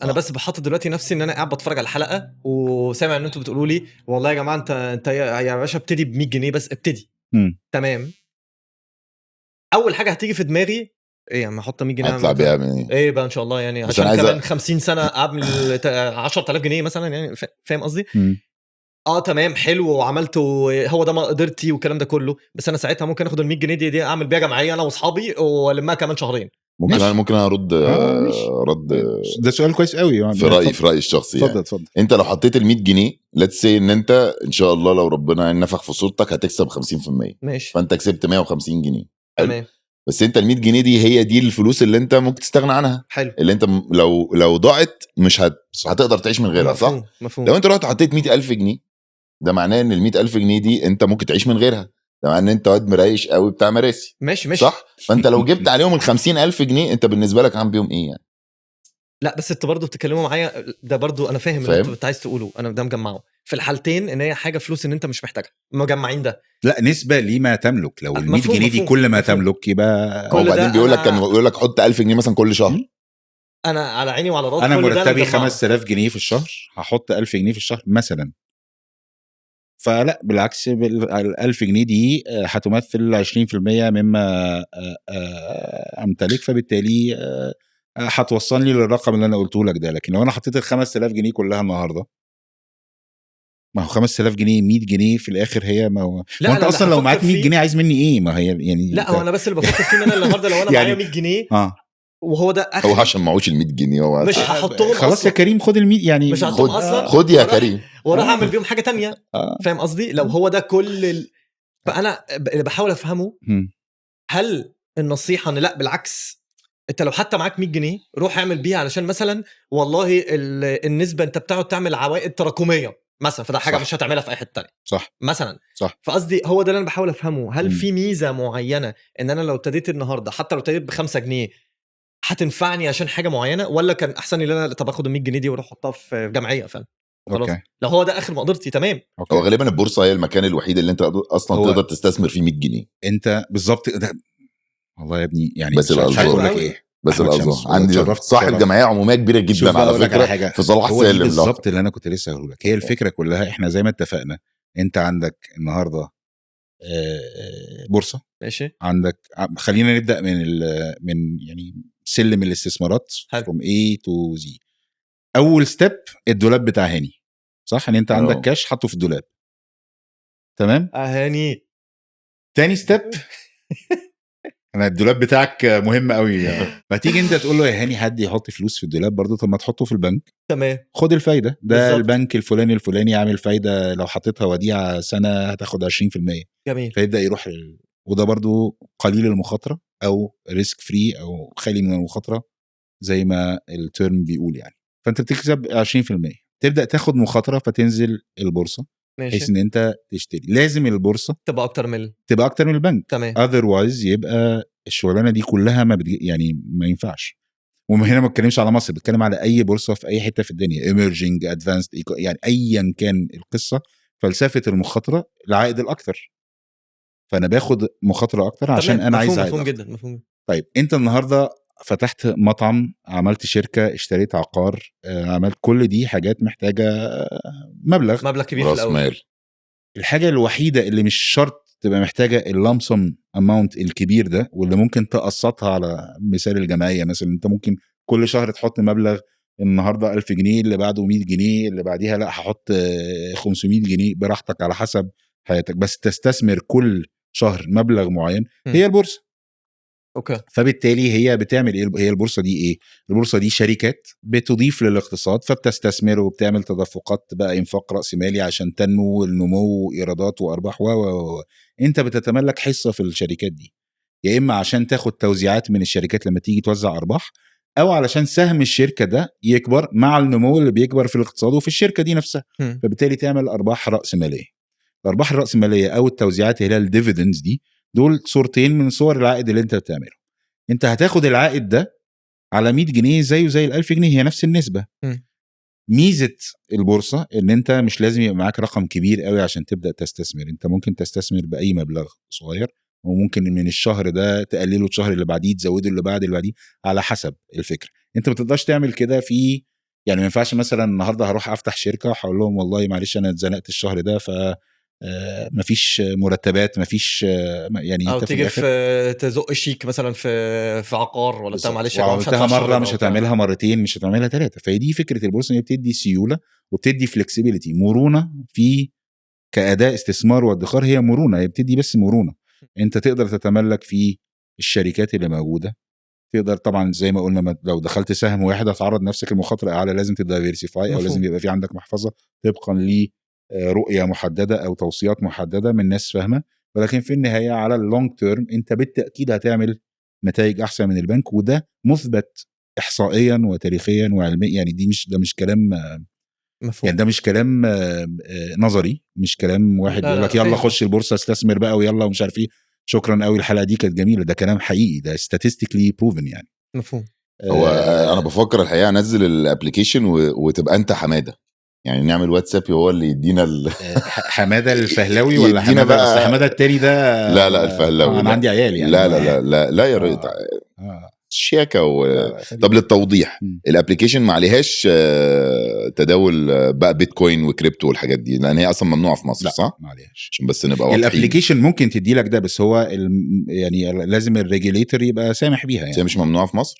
انا بس بحط دلوقتي نفسي ان انا قاعد بتفرج على الحلقة وسامع ان انتوا بتقولوا لي والله يا جماعة انت يا باشا ابتدي ب 100 جنيه بس ابتدي. تمام. اول حاجة هتيجي في دماغي ايه يا عم احط 100 جنيه هطلع بيها من ايه بقى ان شاء الله يعني، بس عشان أنا عايز كمان 50 سنة اعمل 10,000 جنيه مثلا يعني، فاهم قصدي؟ تمام حلو وعملته، هو ده مقدرتي والكلام ده كله، بس انا ساعتها ممكن اخد ال 100 جنيه دي اعمل بيها جمعية انا واصحابي والمها كمان شهرين. ممكن ماشي. انا ممكن انا ارد ماشي. رد ده سؤال كويس قوي يعني. في رايي، في رايي الشخصي يعني. اتفضل اتفضل. انت لو حطيت ال 100 جنيه let's say ان انت ان شاء الله لو ربنا يعني نفخ في صورتك هتكسب 50%، ماشي. فانت كسبت 150 جنيه. حلو. تمام. بس انت ال 100 جنيه دي هي دي الفلوس اللي انت ممكن تستغنى عنها. حلو. اللي انت لو ضاعت مش هتقدر تعيش من غيرها، صح؟ مفهوم، مفهوم. لو انت رحت حطيت 100,000 جنيه، ده معناه ان ال 100,000 جنيه دي انت ممكن تعيش من غيرها، ده معناه ان انت واد مريش قوي بتاع مراسي. ماشي، ماشي. صح؟ فانت لو جبت عليهم ال 50,000 جنيه انت بالنسبة لك عامل بيهم ايه يعني؟ لا بس انتوا برضه بتتكلموا معايا، ده برضه انا فاهم اللي فاهم؟ انت عايز تقوله، انا ده مجمعة في الحالتين ان هي حاجة فلوس ان انت مش محتاجها، مجمعين ده. لا نسبه لما تملك، لو ال 100 مفهوم، جنيه دي مفهوم، كل ما مفهوم. تملك يبقى كل هو بعدين ده بيقول لك أنا كان بيقول لك حط 1000 جنيه مثلا كل شهر. انا على عيني وعلى راسي. انا كل ده أنا مرتبي مجمعة. 5000 جنيه في الشهر، هحط 1000 جنيه في الشهر مثلا، فلا بالعكس، ال 1000 جنيه دي هتمثل 20% مما امتلك، فبالتالي هتوصلني للرقم اللي انا قلته لك ده. لكن لو انا حطيت ال 5000 جنيه كلها النهارده، ما هو 5000 جنيه 100 جنيه في الاخر هي ما هو لا، ما انت أنا اصلا لو بفكر معاك 100 فيه- جنيه عايز مني ايه؟ ما هي يعني لا هو انا بس اللي بفكر فيه ان انا النهارده لو انا يعني معايا 100 جنيه وهو ده اخر، هو عشان معهوش ال 100 جنيه هو مش هحطهم خلاص يا أصلاً. كريم خد ال 100 يعني مش هحطهم اصلا، خد يا كريم وراح اعمل بيهم حاجة تانية. فاهم قصدي؟ لو هو ده كل فانا اللي بحاول افهمه، هل النصيحة ان لا بالعكس انت لو حتى معاك 100 جنيه روح اعمل بيها، علشان مثلا والله النسبة انت بتقعد تعمل عوائد تراكمية مثلا، فده حاجة صح. مش هتعملها في اي حتة تانية. صح. مثلا. صح. فقصدي هو ده اللي انا بحاول افهمه، هل في ميزة معينة ان انا لو ابتديت النهارده حتى لو ابتديت ب5 جنيه هتنفعني عشان حاجة معينة، ولا كان احسن لي ان انا طب اخد ال 100 جنيه دي واروح احطها في جمعية فعلا خلاص؟ okay. لو هو ده اخر مقدرتي تمام. okay. هو غالبا البورصة هي المكان الوحيد اللي انت اصلا تقدر تستثمر فيه 100 جنيه. انت بالظبط ده. والله يا ابني يعني بس مش عارف الألفاظ. اقول لك ايه. بس أحمد الألفاظ. شمس. عندي اتشرفت، صاحب اتشرفت. جمعية عموميه كبيرة شوف جدا بقى على أقول لك فكرة على حاجة. في صلاح هو دي سالم. بالظبط اللي انا كنت لسه هقوله لك، هي الفكرة كلها. احنا زي ما اتفقنا انت عندك النهارده بورصة، ماشي. عندك خلينا نبدا من من يعني سلم الاستثمارات حلو. from A to Z. اول step الدولاب بتاع هاني، صح؟ ان انت عندك كاش حاطه في الدولاب، تمام؟ هاني. تاني step انا الدولاب بتاعك مهم قوي، فتيجي انت تقول له يا هاني حد يحط فلوس في الدولاب برضه، طب ما تحطه في البنك، تمام، خد الفايدة ده. بالظبط. البنك الفلاني الفلاني عامل فايده لو حطيتها وديعة سنة هتاخد 20%. جميل. فيبدا يروح وده برضو قليل المخاطرة او risk free او خالي من المخاطرة زي ما ال term بيقول يعني. فانت بتكسب 20%، تبدا تاخد مخاطره فتنزل البورصة بحيث ماشي ان انت تشتري. لازم البورصة تبقى اكتر من تبقى اكتر من البنك، تمام. otherwise يبقى الشغلانة دي كلها ما يعني ما ينفعش. ومن هنا ما بتكلمش على مصر، بتكلم على اي بورصة في اي حتة في الدنيا، emerging advanced، يعني ايا كان القصة، فلسفة المخاطرة العائد الاكثر، فانا باخد مخاطره اكتر عشان تمام. انا عايز مفهوم، عائد مفهوم أكتر. جدا، مفهوم. طيب انت النهارده فتحت مطعم، عملت شركة، اشتريت عقار، عملت كل دي حاجات محتاجه مبلغ، مبلغ كبير في راس الاول. مال. الحاجة الوحيدة اللي مش شرط تبقى محتاجه ال lump sum amount الكبير ده، واللي ممكن تقسطها على مثال الجمعية مثلا، انت ممكن كل شهر تحط مبلغ، النهارده 1000 جنيه، اللي بعده 100 جنيه، اللي بعديها لا هحط 500 جنيه، براحتك على حسب حياتك، بس تستثمر كل شهر مبلغ معين. هي البورصة. okay. فبالتالي هي بتعمل ايه؟ هي البورصة دي ايه؟ البورصة دي شركات بتضيف للاقتصاد، فبتستثمر وبتعمل تدفقات بقى، انفاق راس مالي عشان تنمو، النمو ايرادات وارباح و و و انت بتتملك حصة في الشركات دي، يا اما عشان تاخد توزيعات من الشركات لما تيجي توزع ارباح، او علشان سهم الشركة ده يكبر مع النمو اللي بيكبر في الاقتصاد وفي الشركة دي نفسها، فبالتالي تعمل ارباح راس ماليه. الارباح الراسمالية او التوزيعات اللي هي ال dividends دي، دول صورتين من صور العائد اللي انت بتعمله. انت هتاخد العائد ده على 100 جنيه زيه زي ال 1000 جنيه، هي نفس النسبة. ميزة البورصة ان انت مش لازم يبقى معاك رقم كبير قوي عشان تبدا تستثمر، انت ممكن تستثمر باي مبلغ صغير، وممكن من الشهر ده تقلله الشهر اللي بعديه، تزوده اللي بعد اللي بعديه، على حسب الفكرة. انت ما تقدرش تعمل كده في يعني ما ينفعش مثلا النهارده هروح افتح شركة وهقول لهم والله معلش انا اتزنقت الشهر ده، ف مفيش مرتبات، مفيش يعني او انت في تيجي الاخر في تزق شيك مثلا في عقار ولا بتاع، معلش يا جماعة مش وعملتها هدفع الشهر مرة ده مش وبتاع. هتعملها مرتين، مش هتعملها ثلاثه. فهي دي فكرة البورصه، ان هي بتدي سيولة وبتدي flexibility، مرونة في كاداء استثمار وادخار. هي مرونه، هي بتدي بس مرونه، انت تقدر تتملك في الشركات اللي موجوده. تقدر طبعا زي ما قلنا لو دخلت سهم واحد هتعرض نفسك لمخاطره اعلى، لازم ت diversify او مفهوم. لازم يبقى في عندك محفظة طبقا لرؤية محددة او توصيات محددة من ناس فاهمه. ولكن في النهاية على ال long term انت بالتاكيد هتعمل نتائج احسن من البنك، وده مثبت احصائيا وتاريخيا وعلميا. يعني دي مش ده مش كلام مفهوم. يعني ده مش كلام نظري، مش كلام واحد لا، بيقول لا، لك يلا فاهم. خش البورصة استثمر بقى ويلا ومش عارف ايه. شكرا قوي، الحلقة دي كانت جميله. ده كلام حقيقي، ده statistically proven يعني. مفهوم. هو انا بفكر الحقيقة انزل ال application وتبقى انت حماده، يعني نعمل واتساب هو اللي يدينا حمادة الفهلاوي ولا يدينا حماده؟ بقى أصل حمادة التاني ده لا، لا، الفهلاوي انا لا. عندي عيال يعني. لا لا لا لا لا يا ريت. شياكه لا، لا، خليك. طب للتوضيح، ال application ما عليهاش تداول بقى بيتكوين وكريبتو والحاجات دي، لان هي اصلا ممنوعة في مصر؟ لا. صح؟ ما عليهاش. عشان بس نبقى واضحين. ال application ممكن تدي لك ده، بس هو يعني لازم ال regulator يبقى سامح بيها بس يعني. هي مش ممنوعة في مصر.